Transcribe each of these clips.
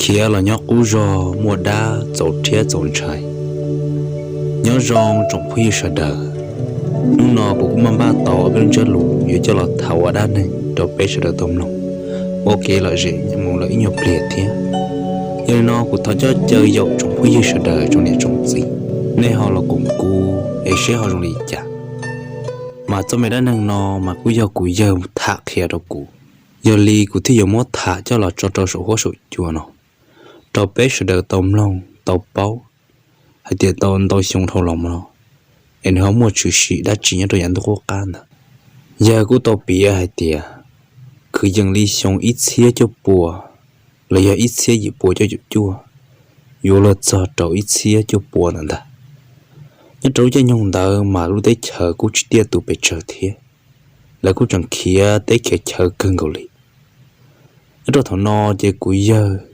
Khiav los nyob qub zog muaj dab txaus rhiab txaus ntshai. Nyob zoo tsoom phooj ywg sawv daws, hnub no kuv kuj maj npaj tau ob peb lub ntsiab lus yuav coj los tham ua dab neeg rau peb sawv daws tau mloog ua kev lom zem mus lawm ib nyuag pliag thiab. Yog li no kuv thov coj caw yaum tsoom phooj ywg sawv daws tsoom niam tsoom txiv, nej ho los koom kuv es seb ho zoo li cas. Mas txoj me dab neeg no mas kuj yog kuv yawg tham qhia rau kuv, yog li kuv thiaj yuav muab tham coj los tso rau saum huab saum cua no rau peb sawv daws tau mloog tau paub hais tias tau ntau xyoo dhau los no es nws ho muaj tshwm sim dab tsi nyob rau yav ntuj qub qab ntawd. Yawg kuj tau piav hais tias kwv yees li xyoo ib txhiab cuaj pua los yog ib txhiab yim pua cuaj caum cuaj yuav luag txog rau ib txhiab cuaj pua ntawd ntag. Nyob rau lub caij nyoog ntawd mas lub teb chaws kuj tsis tiaj tus pes tsawg thiab, lawv kuj tseem khiav teb khiav chaw kawg nkaus li. Nyob rau thaum no ces kuv yawg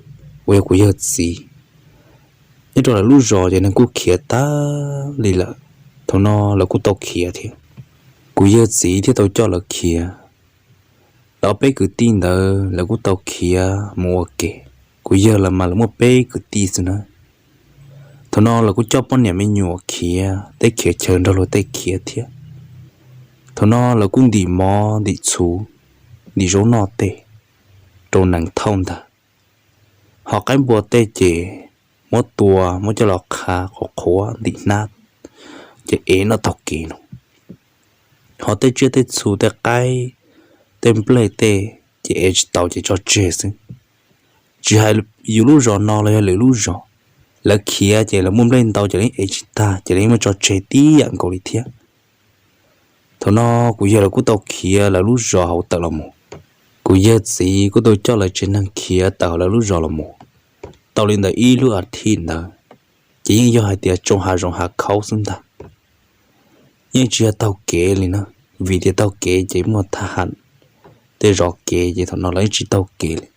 uas yog kuv yawg txiv, nyob rau lawv lub zos ces neeg kuj khiav tag li lawm. Thaum no lawv kuj tau khiav thiab, kuv yawg txiv thiaj tau coj lawv khiav. Lawv ob peb kwv tij ntawd lawv kuj tau khiav mus ua ke. Kuv yawg lawv mas lawv muaj peb kwv tij xwb na. Thaum no lawv kuj coj poj niam me nyuam khiav teb khiav chaw nrog luag tej khiav thiab. Thaum no lawv kuj ntim mov ntim txhuv, ntim zaub noj tej rau nees thauj ntag. Ho qaib npua tej ces muab tua muab coj los qha qhuav qhuav ntim hnab ces ev noj taug kev no. Ho tej tsiaj tej txhu tej qaib tej nplej tej ces ev tsis tau ces tso tseg xwb. Tsis hais yus lub zos no los yog lwm lub zos, lawv khiav ces lawv muaj nplej ntau ces lawv yeej ev tsis tag ces lawv yeej muab tso tseg tib yam nkaus li thiab. Thaum no kuv yawg lawv kuj tau khiav lawv lub zos hauv tawm los mus. Kuv yawg txiv kuj tau coj lawv tsev neeg khiav tawm hauv lawv lub zos los mus. Tau li ntawd ib lub a thij ntawd ces yeej yog hais tias tsoo hav zoov hav khaub xwb ntag. Yeej tsis yog taug kev li na, vim tias taug kev ces muaj thab ham tej zov kev ces thaum no lawv yeej tsis taug kev li.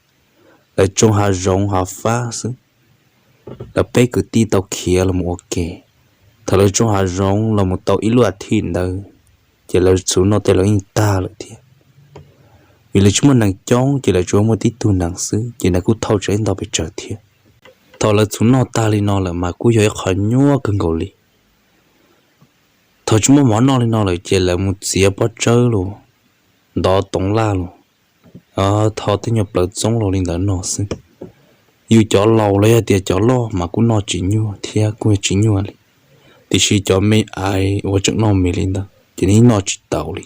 Lawv tsoo hav zoov hav fab xwb. Lawv peb kwv tij tau khiav los mus ua ke. Thaum lawv tsoo hav zoov los mus tau ib lub a thij ntawd ces lawv txhuv noj tej lawv yeej tag lawm thiab. Vim lawv tsis muaj nees coob ces lawv tsuas muaj tib tug nees xwb ces nees kuj thauj tsis ntau pes tsawg thiab. Thaum lawv txhuv noj tag li no lawm mas kuj yog ib qho nyuaj kawg nkaus li. Thaum tsis muaj mov noj li no lawm ces lawv mus txiav pob tsawb los ntov toov laj los tho tej nyuag plawv txoob los li ntawd noj xwb. Yus cov laus los yog tias cov loj mas kuj noj tsis nyuaj thiab kuj tsis nyuaj li, tiam sis cov me aiv uas tseem noj mis li ntawd ces nws noj tsis taus li.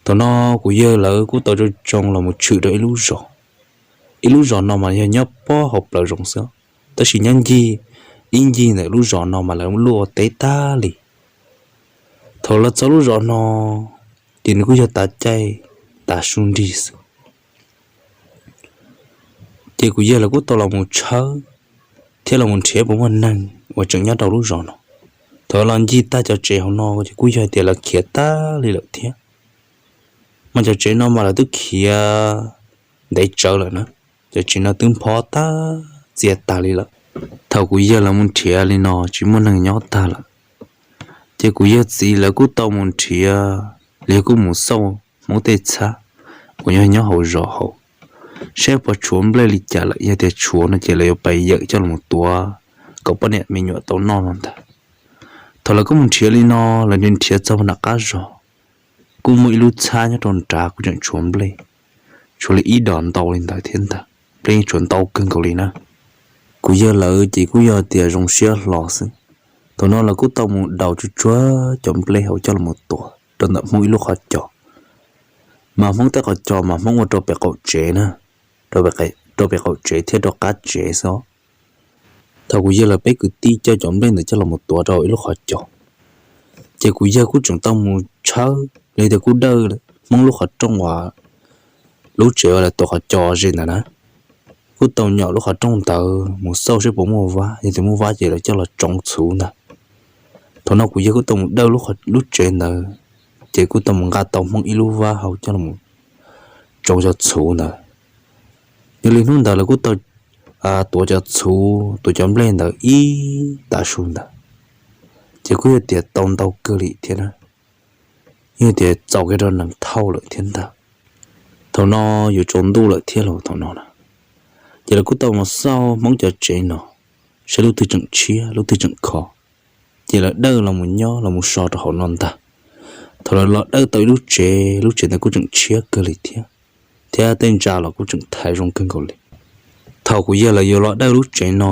Thaum no kuv yawg lawv kuj tau tsoo tsoo los mus tshwm rau ib lub zos. Ib lub zos no mas yog nyob pob hauv plawv zoov xwb, tab sis nyob ncig, ib ncig ntawm lub zos no mas lawv luaj ua teb tag li. Thaum lawv txog lub zos no ces nws kuj yog tav caij tav su nrig xwb. Ces kuv yawg lawv kuj tau los mus tshawb thiab los mus nrhiav puas muaj neeg uas tseem nyob rau lub zos no. Thaum los ncig tag cov tsev hauv no ces kuj yog tias lawv khiav tag li lawm thiab. Mas cov tsev no mas lawv twb khiav ntev tsawv lawm na, cov tsev no twb nphob tag txias tag li lawm. Thaum kuv yawg lawv mus nrhiav li no tsis muaj neeg nyob tag lawm, ces kuv yawg txiv lawv kuj tau mus nrhiav los yog kuj mus xauj Hmoob tej txhab uas nyob nyob hauv zos hauv, saib puas tshuav nplej li cas lawm, yog tias tshuav no ces lawv yuav pais yawm coj los tuav kom poj niam me nyuam tau noj no ntag. Thaum lawv kuj mus nrhiav li no, lawv nrhiav txog nram qab zos, kuj muaj ib lub txhab nyob rau nrad kuj tseem tshuav nplej, tshuav li ib dos ntau li ntawd thiab ntag, nplej yeej tshuav ntau kawg nkaus li na. Kuv yawg lawv ces kuj yog tias zoo siab hlo xwb. Thaum no lawv kuj tau mus daus tsuag tsuag cov nplej hauv coj los tuav rau ntawm Hmoob ib lub qhov cos. Mas Hmoob tej qhov cos mas Hmoob ua rau pem qaum tsev na, rau pem qaum tsev thiab rau qab tsev xwb. Thaum kuv yawg lawv peb kwv tij coj cov nplej ntawd coj los mus tuav rau ib lub qhov cos, ces kuv yawg kuj tseem tau mus tshawb li tias kuj dawj Hmoob lub qhov rooj uas lub tsev uas lawv tuav qhov cos ze ntawd na. Kuj tau nyom lub qhov rooj ntawd mus xauj saib puas muaj vab, yog tias muaj vab ces lawv coj los tsoov txhuv ntag. Thaum no kuv yawg kuj tau mus dawj lub tsev ntawd, ces kuj tau mus nqa tau Hmoob ib lub vab hauv coj los tsoov cov txhuv ntawd. Yog li hnub ntawd lawv kuj tau tuav cov txhuv tuav cov nplej ntawd ib tav su ntawd, ces kuj yog tias tau ntau kawg li thiab na, yog tias txaus kiag rau nees thauj lawm thiab ntag. Thaum no yuav tsaus ntuj lawm thiab los thaum no na, Ces lawv kuj tau mus xauj Hmoob cov tsev no, saib lub twg tseem tshiab lub twg tseem kho, ces lawv dawj los mus nyob los mus so rau hauv no ntag. Thaum lawv los dawj tau ib lub tsev, lub tsev ntawd kuj tseem tshiab kawg li thiab, thiab tej ntsa los kuj tseem thaiv zoo kawg nkaus li. Thaum kuv yawg lawv yuav los dawj lub tsev no,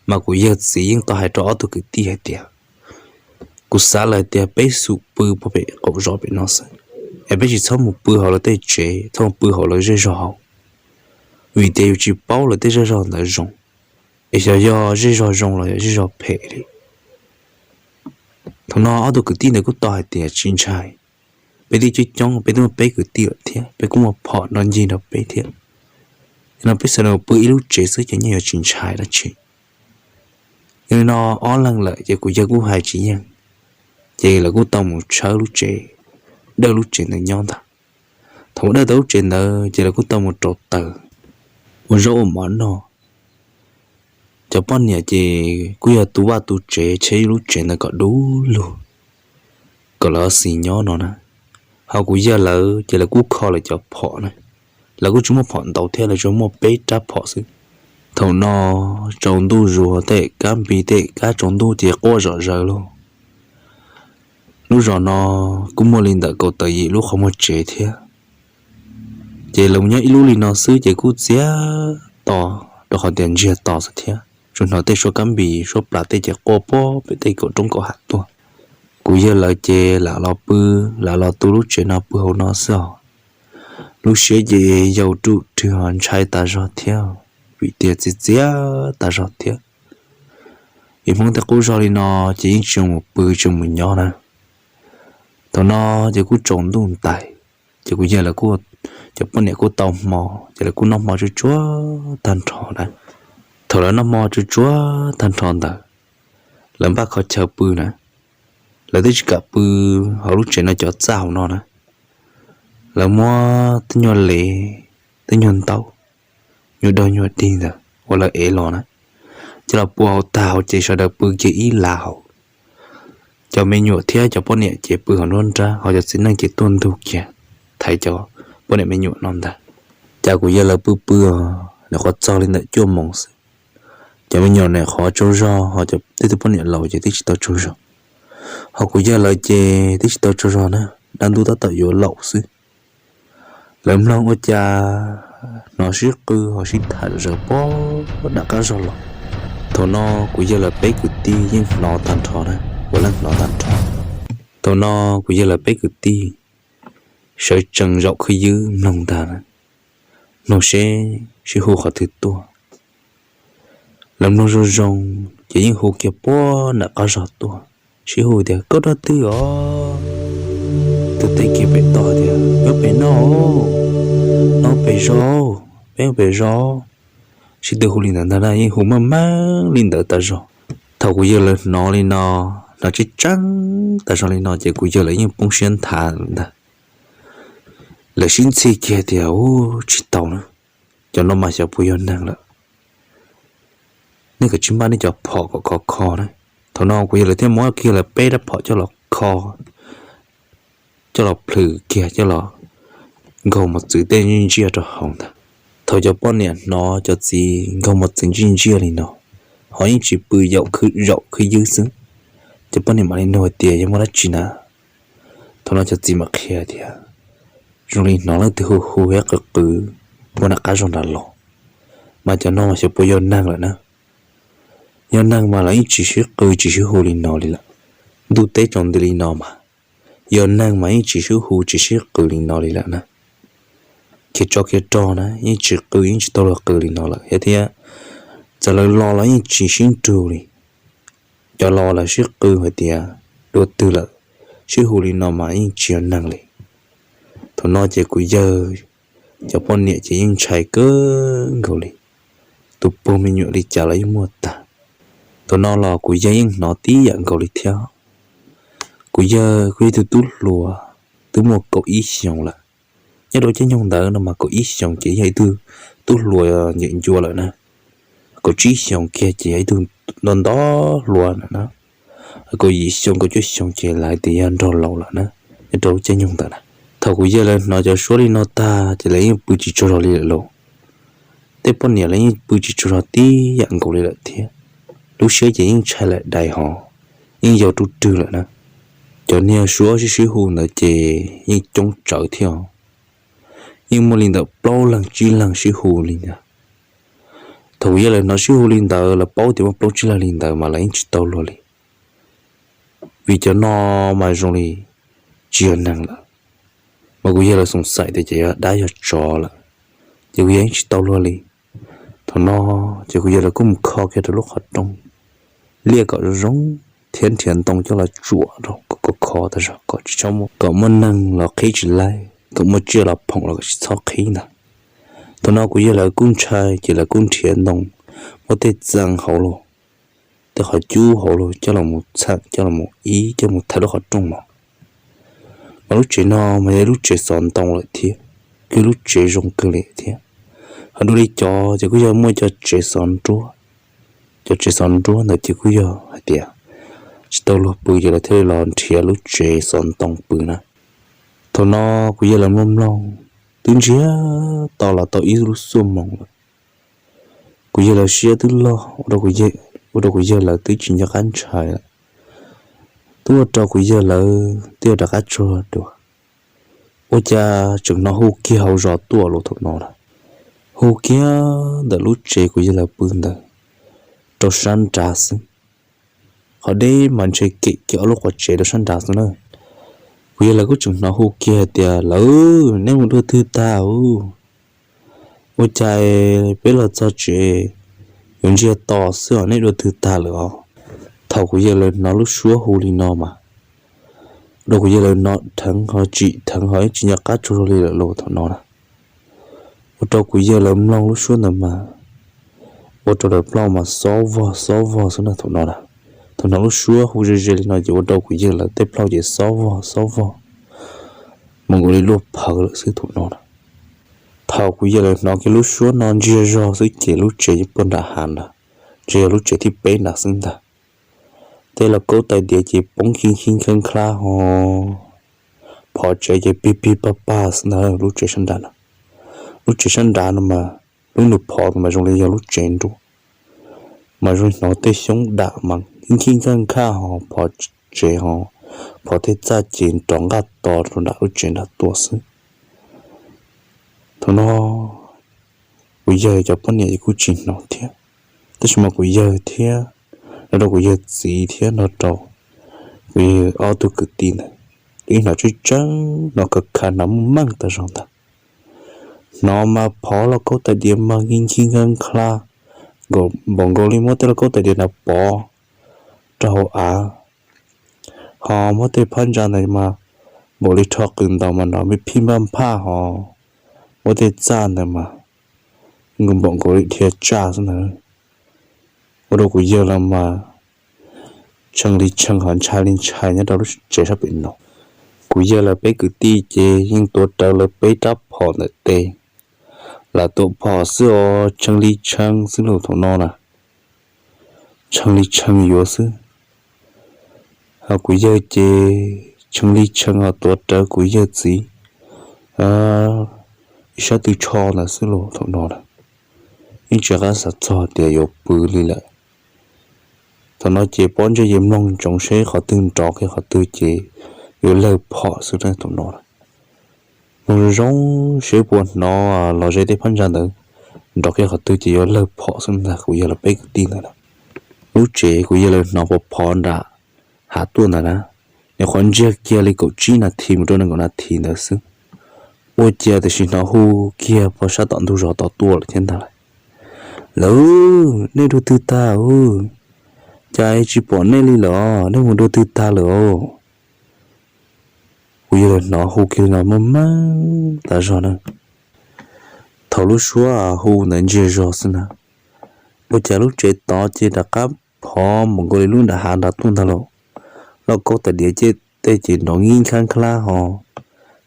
mas kuv yawg txiv yeej tau hais rau ob tug kwv tij hais tias, kuv xav lawm tias peb xub pw pem qaum zos pem no xwb, es peb tsis txhob mus pw hauv lawv tej tsev, txhob mus pw hauv lawv zej zog hauv, vim tias yus tsis paub lawv tej zej zog ntawd zoo, es xyov yog zej zog zoo los yog zej zog phem li. Thaum no ob tug kwv tij ntawd kuj tau hais tias tsis ntshai, peb twb coob coob, peb twb muaj peb kwv tij lawm thiab, peb kuj muaj phom nrog ncig nrog peb thiab. Yog no peb sawv daws pw ib lub tsev xwb ces yeej yuav tsis ntshai dab tsi. Yog li no ob leeg lawm ces kuv yawg kuj hais tsis yeej, ces lawv kuj tau mus tshawb lub tsev, dawj lub tsev ntawd nyob ntag. Thaum mus dawj tau lub tsev ntawd ces lawv kuj tau mus rauv taws, ua zaub ua mov noj. Cov poj niam ces kuj yog tu vaj tu tsev, tsheb lub tsev ntawd kom dub lug, kom lawv xis nyob no na. Ho kuv yawg lawv ces lawv kuj kho lawv cov phom na, lawv kuj tsis muaj phom ntau thiab, lawv tsuas muaj peb rab phom xwb. Thaum no tsaus ntuj zuag, tej kab npis tej kab tsaus ntuj ces quaj zom zaws lauj. Lub zos no kuj muaj li ntawm kaum tawm yim lub qhov muag tsev thiab, ces lawv mus nyob ib lub li no xwb ces kuj txias to, rau qhov tias ntsiag to xwb thiab, tsuas hnov tej suab kab npis suab plas tej ces quaj puag pem tej kaum roob kaum hav tuaj. Kuv yawg lawv ces lam los pw, lam los tu lub tsev no pw hauv no xwb os. Lub siab ces yau ruj rwg, ntshai tas zog thiab, vim tias txias txias tas zog thiab. Vim Hmoob tej qub zog li no ces yeej tsis mus pw tsis mus nyob na. Thaum no ces kuj tsaus ntuj ntais, ces kuv yawg lawv, cov poj niam kuj tau hmo, ces lawv kuj noj hmo tsuag tsuag tag nrho na. Thaum lawv noj hmo tsuag tsuag tag nrho ntawd, lawv npaj kho chaw pw na. Lawv twb tsis kam pw hauv lub tsev no cov txaj hauv no na. Lawv muab tej nyuag lev, tej nyuag ntaub, nyuag dog nyuag dig ntawd uas lawv ev los na, coj los pua hauv tag hauv ces sawv daws pw kiag ib lab hauv. Cov me nyuam thiab cov poj niam ces pw hauv nruab nrab, ho cov txiv neej ces tuaj ntug kiag thaiv cov poj niam me nyuam no ntag. Cas kuv yawg lawv pw pw, nim qhuav txog li ntawm cuaj moos xwb. Cov me nyuam nim qhuav tsaug zog, ho tej tug poj niam laus ces twb tsis tau tsaug zog. Ho kuv yawg lawv ces twb tsis tau tsaug zog na, dab ntub tab tom yuav laum xwb. Lawv mloog ua cas hnov sib qw ho sib tham zawv puag nram qab zog los. Thaum no kuv yawg lawv peb kwv tij yeej hnov tag nrho na, puav leej hnov tag nrho. Thaum no kuv yawg lawv peb kwv tij sawv tsees zaum khwb ywb mloog ntag na, mloog seb sib hu qhov twg tuaj. Lawv mloog zoo zoo ces yeej hu kiag puag nram qab zog tuaj, sib hu tias, koj dab twg os? Tus teb kiag pem toj tias, peb pem no, no pem zos, peb pem zos. Sib tw hu li ntawd ntag na, yeej hu meej meej li ntawd tas zog. Thaum kuv yawg lawv hnov li no, hnov tseeb tseeb tas zog li no ces kuv yawg lawv yeej poob siab nthav ntag. Lawv sib ntxhi kiag tias, u, tsis tau na, cov no mas xyov puas yog neeg lawm. Nej kav tsij npaj nej cov phom kom khov kho na. Thaum no kuv yawg lawv thiaj muab kiag lawv peb rab phom coj los kho, coj los plhws kiag coj los nkaug mos txwv tej ntsij ntsiaj rau hauv ntag. Thaum cov poj niam hnov cov txiv nkaug mos txwv ntsij ntsiaj li no, ho yeej tsis pw, zaum khwb ywb xwb, cov poj niam mam li nug tias yog muaj dab tsi na. Thaum no cov txiv mam qhia tias, zoo li hnov leej twg hu hu thiab qw qw puag nram qab zog nrad los, mas cov no mas xyov puas yog neeg lawm na. Yog neeg mas lawv yeej tsis sib qw tsis sib hu li no li lawm. Ntuj teb tsaus nti li no mas, yog neeg mas yeej tsis sib hu tsis sib qw li no li lawm na. Khiav tsov khiav rog na yeej tsis qw yeej tsis tau luag qw li no lawm thiab. Txawm lawv los los yeej tsis sib nrug li. Cov los lawv sib qw hais tias dua twg lawm, sib hu li no mas yeej tsis yog neeg li. Thaum no ces kuv yawg cov poj niam ces yeej ntshai kawg nkaus li, tus puag me nyuam li cas los yeej muaj tag. Thaum no los kuv yawg yeej hnov tib yam nkaus li thiab. Kuv yawg kuj yog ib tug tub hluas twb muaj kaum ib xyoos lawm. Nyob rau caij nyoog ntawd no mas kaum ib xyoos ces yog ib tug tub hluas nyeem ncua lawm na. Kaum tsib xyoos kiag ces yog ib tug nto nto hluas na. Kaum yim xyoo kaum cuaj xyoo ces lawv tias yog nraug laus lawm na, nyob rau lub caij nyoog ntawd na. Thaum kuv yawg lawv hnov cov suab li no tag ces lawv yeej pw tsis tsaug zog li lawm lauj. tej poj niam los yeej pw tsis tsaug zog tib yam nkaus li lawm thiab. Lub siab ces yeej ntshai lawm dais hos, yeej yau ruj rwg lawm na. Cov niag suab sib sib hu ntawd ces yeej coob tsawv thiab os, yeej muaj li ntawm plaub leeg tsib leeg sib hu li ntag. Thaum kuv yawg lawv hnov sib hu li ntawd, lawv paub tias muaj plaub tsib leeg li ntawd mas lawv yeej tsis tau luag li, vim cov no mas zoo li tsis yog neeg lawm, mas kuv yawg lawv xoom xaim tias ces yog dab yog tsov lawm, ces kuv yawg yeej tsis tau luag li. Thaum no ces kuv yawg lawv kuj mus kho kiag rau lub qhov rooj, liaj kom zoo zoo, thiab nrhiav ntoo coj los tsuam rau kom khov khov tas zog kom tsis txhob, kom muaj neeg los qhib tsis laib, kom muaj tsiaj los phoom los kom tsis txhob qhib ntag. Thaum no kuv yawg lawv kuj ntshai ces lawv kuj nrhiav ntoo, muab tej txee hauv los, tej qhov cub hauv los coj los mus txheem, coj los mus ib coj mus thaiv lub qhov rooj no. Mas lub tsev no mas yog lub tsev xov ntoo lawm thiab, kuj lub tsev zoo kawg li thiab. Ho dua li cov ces kuj yog muaj cov tsev xov nruab, cov tsev xov nruab ntawd ces kuj yog hais tias tsis tau luag pw ces lawv thiaj li los nrhiav lub tsev xov ntoo pw na. Thaum no kuv yawg lawv mloog mloog, twb ntsiag to los tau ib lub xuaj moos lawm. Kuv yawg lawv siab twb loj, ua rau kuv yawg lawv twb tsis nco qab ntshai lawm. Twb ua rau kuv yawg lawv twb yuav rov qab tsaug dua, ua cas tseem hnov hu kiag hauv zos tuaj los thaum no na. Hu kiag ntawm lub tsev kuv yawg lawv pw ntawd rau sab nrad xwb, qhov deb mas ntshe kem kiag ob lub quav tsev rau sab nrad xwb na. Kuv yawg lawv kuj tseem hnov hu kiag hais tias, lawv, nej mus dua twg tag ub? Ua cas peb los txog tsev yuav ntsiag to xwb os, nej dua twg tag lawm os? Thaum kuv yawg lawv hnov lub suab hu li no mas, ua rau kuv yawg lawv hnov dheev ho tsim dheev ho ib tsis nco qab tsaug zog li lawm los thaum no na. Ua rau kuv yawg lawv mloog lub suab ntawd mas, ua rau lawv plaub mas xob vog xob vog xwb na thaum no na. Thaum hnov lub suab hu ze ze li no ces ua rau kuv yawg lawv tej plaub ces xob vog xob vog, mus nkaus li luaj phawv lawm xwb thaum no na. Thaum kuv yawg lawv hnov kiag lub suab no ntsiag zog xwb ces lub tsev puag nram hav ntag, ntshe yog lub tsev thib peb nrad xwb ntag. Tej lauj kaub tais diav ces poob khib khib nkhab nkhab ho phov tsev ces pig pig pag pag xwb ntag lub tsev sab nrad no. Lub tsev sab nrad no mas lub nws phov mas zoo li yog lub tsev nruab, mas zoo li hnov tej xyoob dam mas khib khib nkhab nkhab ho phov tsev ho phov tej txaj ces rov nqaj to rau nram lub tsev nrad tuaj xwb. Thaum no kuv yawg cov poj niam kuj tsis hnov thiab, tab sis mas kuv yawg thiab, los rau kuv yawg txiv thiab no rau kuv yawg ob tug kwv tij ntawd, twb hnov tseeb tseeb, hnov khav khav, hnov meej meej tas zog ntag. Hnov mas phov lauj kaub tais diav mas khib khib nkhab nkhab, npaum nkaus li muab tej lauj kaub tais diav ntawd pov rau hauv av, ho muab tej phab ntsa ntawd mas npaum li rho qws ntaus mas nrov phij phaj nphaj ho muab tej txaj ntawd mas npaum nkaus li dhia tsaj xwb ntag. Ua rau kuv yawg lawv mas tshee li tshee ho ntshai li ntshai nyob rau lub tsev sab pem no. Kuv yawg lawv peb kwv tij ces yeej tuav rawv lawv peb rab phom ntawm tes, lam tuam phom xwb os, tshee li tshee xwb los thaum no na, tshee li tshee yuav xwb. Ho kuv yawg ces tshee li tshee ho tuav rawv kuv yawg txiv ib sab tw tsho ntawd xwb los thaum no na, yeej tsis qab xav txog tias yuav pw li lawm. Thaum no ces pob ntseg ces mloog ntsoov seb qhov twg nrov kiag qhov twg ces yuav lawg phom xwb thaum no. Mloog zoo zoo seb puas hnov los ze tej phab ntsa ntawd nrov kiag qhov twg ces yuav lawg phom xwb ntag kuv yawg lawv peb kwv tij ntawd na. Lub tsev kuv yawg lawv hnov phov phov nram hav tuaj ntawd na, nyuam qhuav ntsiag kiag li kaum tsib nas this mus rau nees nkaum nas this ntawd xwb. Ua cas tam sim hnov hu kiag puag sab tom ntug zos tod tuaj lawm thiab ntag lauj. Lawv, nej dua twg tag ub? Cas tsis pom nej li lawm, nej mus dua twg tag lawm os? Kuv yawg lawv hnov hu kiag li no muaj meej tas zog na. Thaum lub suab hu ntawd ntsiag zog xwb na, ua cas lub tsev tod ces rov qab phov npaum nkaus li lub nram hav nrad tuaj ntag lauj. Lauj kaub tais diav ces tej ces nrov nkib nkab nkab ho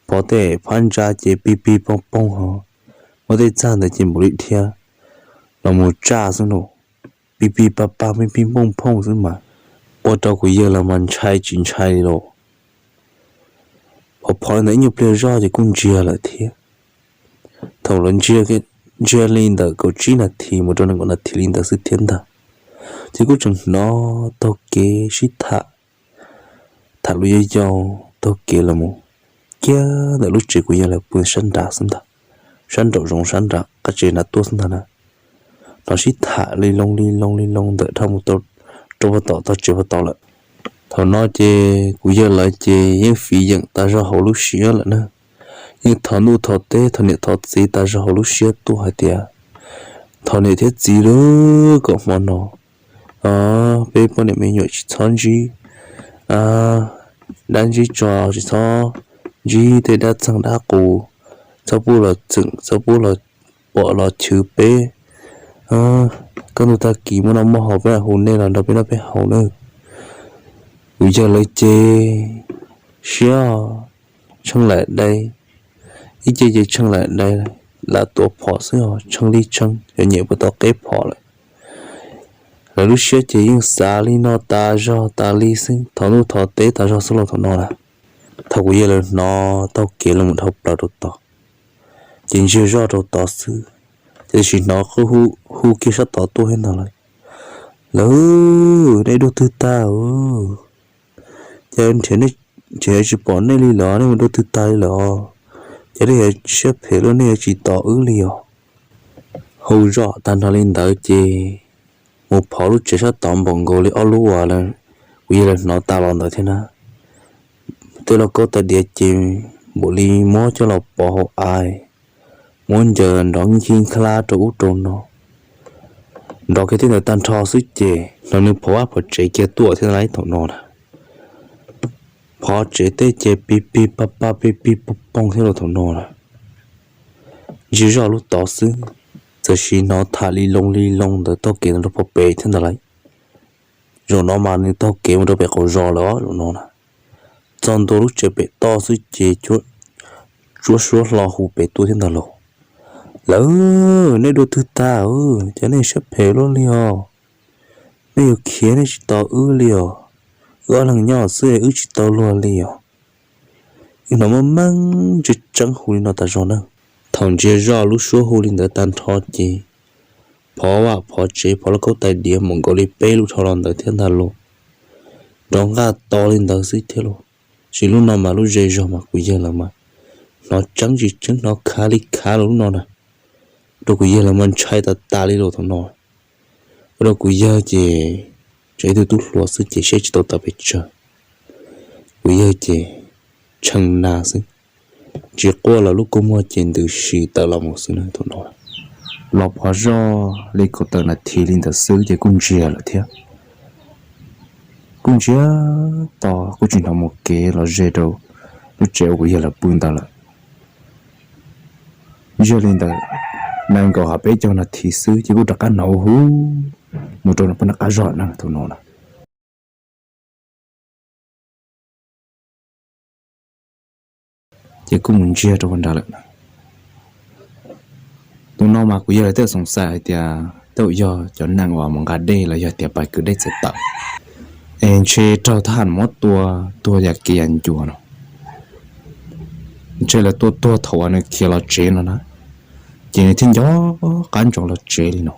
phov tej phab ntsa ces pig pig pooj pooj ho muab tej txaj ntawd ces npaum li dhia los mus tsaj xwb no, pig pig pag pag pig pig pooj pooj xwb mas ua rau kuv yawg lawv mas ntshai tsis ntshai li lauj. Phov phov li ntawd ib nyuag pliag zog ces kuj ntsiag lawm thiab. Thaum lawv ntsiag ntsiag li ntawm kaum tsib nas this mus rau nees nkaum nas this li ntawd xwb thiab ntag. Ces kuj tseem hnov taug kev sib tham, tham lus yau yau taug kev los mus kiag ntawm lub tsev kuv yawg lawv pw sab nrad xwb ntag, sab nraum zoov sab nram qab tsev nrad tuaj xwb ntag na. Hnov sib tham li loo li loo li loo ntawm dhau mus rau puag tom tog tsev puag tod lawm. Thaum no ces kuv yawg lawv ces yeej fiv yeem tas zog hauv lub siab lawm na, yeej thov ntuj thov teb thov niam thov txiv tas zog hauv lub siab tuaj hais tias, thov niam thiab txiv lub kom hmo no peb poj niam me nyuam tsis txhob ntsib dab ntsib tsog, tsis txhob ntsib tej dab txeeg dab qus, txhob pub los txeem, txhob pub los pom los chwv peb. Kaj ntug tag kis muaj noj muaj haus peb hu nej los nrog peb noj peb haus na. Kuv yawg lawv ces siab tsheej laim dai, ib ce ces tsheej laim dai, lam tuav phom xwb os, tsheej li tsheej, cov nyem puag tau qeb phom lawm. Lawv lub siab ces yeej xav li no tas zog tas li xwb, thov ntuj thov teb tas zog xwb los thaum no na. Thaum kuv yawg lawv hnov taug kev los mus dhau plaws rau tod, ces ntsiag zoj rau tod xwb, tiam sis hnov qw hu kiag sab tod tuaj thiab ntag lawm, lawv nej dua twg tag? Ces nrhiav tsis pom nej li los nej mus dua twg tag li lawm? Ces nej yuav siab phem luaj nej yuav tsis tos wb li os. Hu zoj tag nrho li ntawd ces mus phov lub tsev sab tod npaum nkaus li ob lub uas kuv yawg lawv hnov tas los ntawd thiab na. Tej lauj kaub tais diav ces npaum li muab coj los pov hauv av, muab ncaws nrov nkig nkhlab rau ub rau no, nrov kiag tej ntawd tag nrho xwb ces hnov nws phov vaj phov tsev kiag tuaj thiab lawm thaum no na. Phov tsev tej ces pig pig pag pag pig pig pog poog thiab los thaum no na. Ntsiag zoj lub tod xwb, txawm sim hnov tham li loo li loo ntawd taug kev ntawd rau pem thiab ntag lawm. Zaum no mas nws taug kev mus rau pem qaum zos lawm os zaum no na. Txog ntua lub tsev pem toj xwb ces tsuab suab hlo hu pem tuaj thiab ntag lauj, lawv nej dua twg tag? Ces nej siab phem luaj li os, nej yuav khiav nej tsis tos wb li os. Wb ob leeg nyob xwb wb tsis tau luag li os. Wb hnov meej meej tseeb tseeb hu li no tas zog na. Thaum ntsiag zoj lub suab hu li ntawd tag nrho ces phov vaj phov tsev phov lauj kaub tais diav mus nkaus li peb lub dhau los ntawd thiab ntag lauj. Nrov nqaj to li ntawd xwb thiab lauj. Sis lub no mas lub ze zog mas kuv yawg lawv mas hnov tseeb tsis tseeb hnov khav li khav los lub no na. Rau kuv yawg lawv mas ntshai tas tas li los thaum no. Ua rau kuv yawg ces tseem ib tug tub hluas xwb ces saib tsis tau tas pes tsawg. Kuv yawg ces tshee na xwb, tsis quaj los lub kua muag ces ntws si tawm los mus xwb na thaum no. Los phov zoj li kaum tawm nas this li ntawd xwb ces kuj ntsiag lawm thiab. Kuj ntsiag to kuj tsis hnov mus kev los ze rau lub tsev uas kuv yawg lawv pw ntawd lawm. Ntsiag li ntawd nees nkaum ha peb caug nas this xwb ces kuj rov qab hnov hu mus rau pem nram qab zog na thaum no na. Ces kuj mus ntsiag rau nrad lawm. Tus no mas kuv yawg lawv tej xoom xaim hais tias tej yog cov neeg uas mus nqa dej los yog tias pais kwv dej txawv tawm es ntshe raug thab ham muab tua tuag yam kev yam ncua no. Ntshe lawv tua tuag thaum uas nws khiav los tsev no na, ces nws thiaj nco qab ntsoov los tsev li no.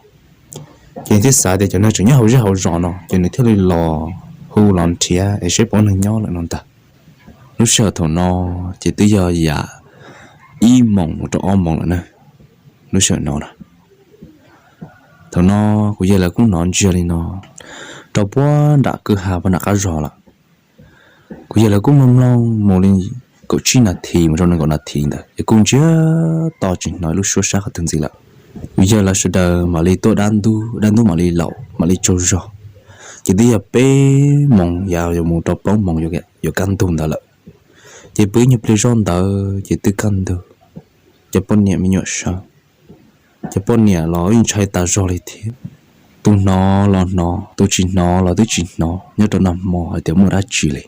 Ces nws thiaj xav tias cov neeg tseem nyob hauv zej hauv zos no ces nws thiaj li los hu los nrhiav es saib puas neeg nyob lawm no ntag. Lub sij hawm thaum no ces twb yog yam ib moos mus rau ob moos lawm na. Lub sij hawm no na, thaum no kuv yawg lawv kuj hnov ntsiag li no rau puag nram kwj ha puag nram qab zog lawm. Kuv yawg lawv kuj mloog mloog mus li kaum tsib nas this mus rau nees nkaum nas this ntawd es kuj ntsiag to tsis hnov lub suab sab qhov twg ntxiv lawm. Kuv yawg lawv sawv daws mam li tuaj dab ntub, dab ntub mam li laum mam li tsaug zog. Ces twb yog peb moos yav yuav mus rau plaub moos yuav kaj ntug ntawd lawm. Ces pw ib nyuag pliag zoj ntawd ces twb kaj ntug. Cov poj niam me nyuam sawv, cov poj niam los yeej ntshai tas zog li thiab. Tus hnov los hnov, tus tsis hnov los twb tsis hnov nyob rau nag hmo hais tias muaj dab tsi li.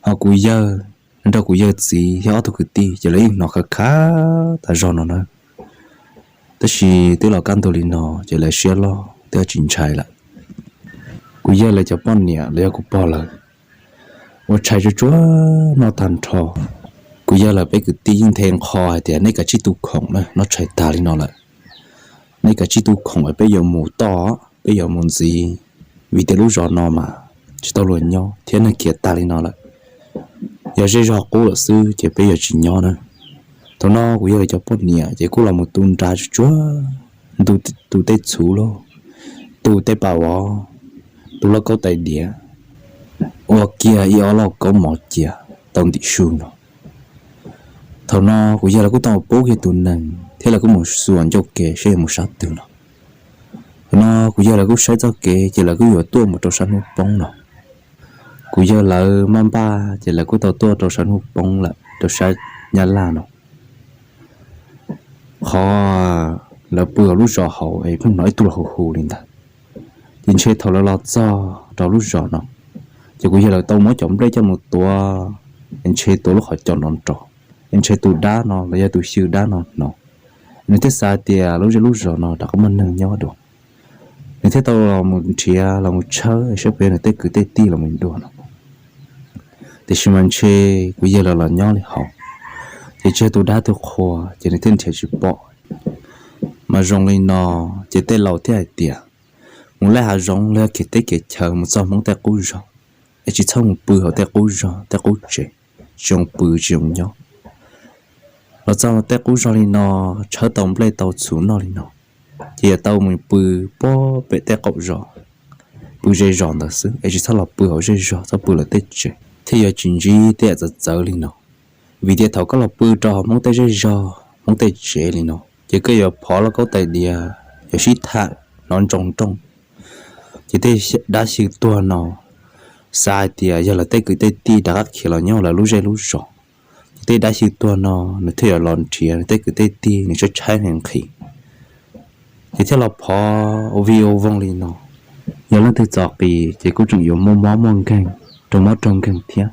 Ho kuv yawg nrog kuv yawg txiv thiab ob tug kwv tij ces lawv yeej hnov khav khav tas zog no na. Tab sis twb los kaj ntug li no ces lawv siab loj twb tsis ntshai lawm. Kuv yawg lawv cov poj niam los yog kuv pog lawv ua tshais tsuag tsuag noj tag nrho. Kuv yawg lawv peb kwv tij yeej nthe nqho hais tias nej kav tsij tu khoom na, noj tshais tag li no lawm. nej kav tsij tu khoom es peb yuav mus toj, peb yuav mus ntxiv, vim tias lub zos no mas tsis tau luag nyob thiab neeg khiav tag li no lawm. Yog zej zog qub lawm xwb ces peb yuav tsis nyob na. Thaum no kuv yawg lawv cov poj niam ces kuj los mus tu nra tsuag tsuag, tu tej txhuv los, tu tej pas vov, tu lauj kaub tais diav, ua kiag ib ob lauj kaub mov cia tau ntim su no. Thaum no kuv yawg lawv kuj tau pub kiag tus nees thiab lawv kuj mus xuas ncauj ke saib yuav mus sab twg no. Thaum no kuv yawg lawv kuj saib txoj kev ces lawv kuj yuav tuaj mus rau sab hnub poob no. Kuv yawg lawv maj npaj ces lawv kuj tau tuaj rau sab hnub poob lawm, rau sab Nyab Laj no. Qhov lawv pw hauv lub zos hauv es pheej hnov ib tug los hu hu li ntawd. Ces ntshe thaum lawv los txog rau lub zos no, ces kuv yawg lawv tau muab cov nplej coj mus tuav, es ntshe tuav lub qhov cos nrov nrov, es ntshe tus dab no los yog tus xyw dab no hnov, nws thiaj xav tias lub zej lub zos no rov qab muaj neeg nyob dua. Nws thiaj tau los mus nrhiav los mus tshawb saib puas yog nws tej kwv tej tij los mus dua no. Tiam sis mas ntshe kuv yawg lawv los nyob li hauv, ces tsis yog tus dab tug qhua ces nws thiaj nrhiav tsis pom. Mas zoo li no, ces tej laus thiaj hais tias mus laij hav zoov los yog khiav teb khiav chaw mus txog Hmoob tej qub zog, es tsis txhob mus pw hauv tej qub zog tej qub tsev, tsis zoo pw tsis zoo nyob. Los txog tej qub zog li no, tshawb tau nplej tau txhuv noj li no, ces yuav tau mus pw puag pem tej qaum zos, pw ze zos ntawd xwb, es tsis txhob los pw hauv zej zog, txhob pw lawv tej tsev, thiaj yuav tsis ntsib tej yam txawv txawv li no. Vim tias thaum koj los pw rau hauv Hmoob tej zej zog Hmoob tej tsev li no, ces koj yuav phov lauj kaub tais diav, yuav sib tham hnov ntsoo nrooj. Ces tej dab xyw tuag no xav hais tias yog lawv tej kwv tej tij rov qab khiav los nyob lawv lub zej lub zos, ces tej dab xyw tuag no nws thiaj yuav los nrhiav nws tej kwv tej tij, nws tshaib tshaib nqhis nqhis, ces thiaj los phov ua vij ua voog li no. Yog leej twg txom qis ces kuj tseem yuav muaj mob muaj nkeeg, raug mob raug nkeeg thiab.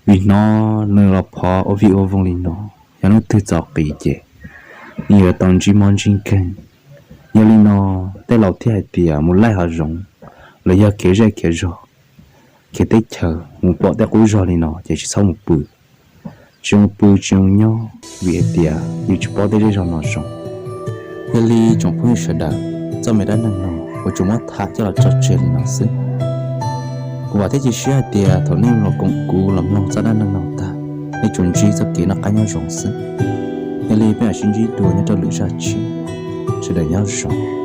Vim hnov nws los phov ua vij ua voog li no, yog leej twg txom qis ces nws yuav tau ntsib mob ntsib nkeeg. Yog li no, tej laus thiaj hais tias mus laij hav zoov los yog khiav zej khiav zog, khiav teb chaws mus pom tej qub zog li no ces tsis txhob mus pw. Tsis zoo pw tsis zoo nyob, vim hais tias yus tsis paub tej zej zog no zoo. Yog li tsoom phooj ywg sawv daws, txoj me dab neeg no kuv tsuas muab tham coj los tso tseg li no xwb. Kuv vam thiab cia siab hais tias thaum nej los koom kuv los mloog txoj dab neeg no tag, nej tsuas ntsib txoj kev noj qab nyob zoo xwb. Yog li peb mam sib ntsib dua nyob rau lwm zaj tshiab, sawv daws nyob zoo.